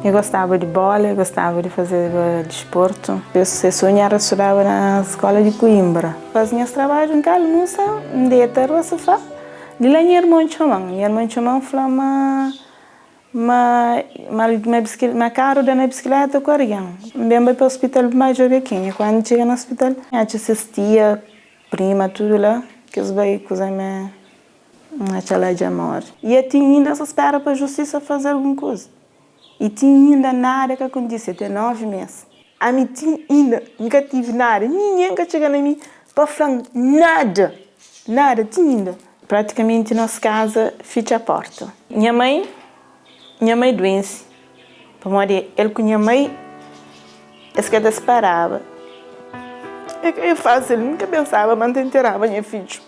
E gostaba di bola, e gostaba di fazeba disportu. Se sonhu era studaba na skola di Coimbra. Faze nhas trabadju, N ka almusa, N deta riba sufá. Di la nha irmon txoma-m. Nha irmon txoma-m fla-m ma ma ma ma ma karu da na bisikleta ku argen. N ben bai pa ospital pa N bai djobe kenha. Kandu N txiga na ospital, N atxa ses tia, prima, tudu la, ki es bai kuza ma N atxa la dja more. I ati inda N sta spera pa justisa faze algun kuza. I ti inda nada ka kontise, ten 9 mes. Ami ti inda N ka tive nada, ningen ka txiga na mi pa fla-m nada, nada, ti inda. Pratikamenti nos kaza fitxa porta. Nha mai, nha mai duense, pamodi el ku nha mai es ka ta sparaba. É ka é fásil, N ka pensaba ma N ta interaba nha fidju.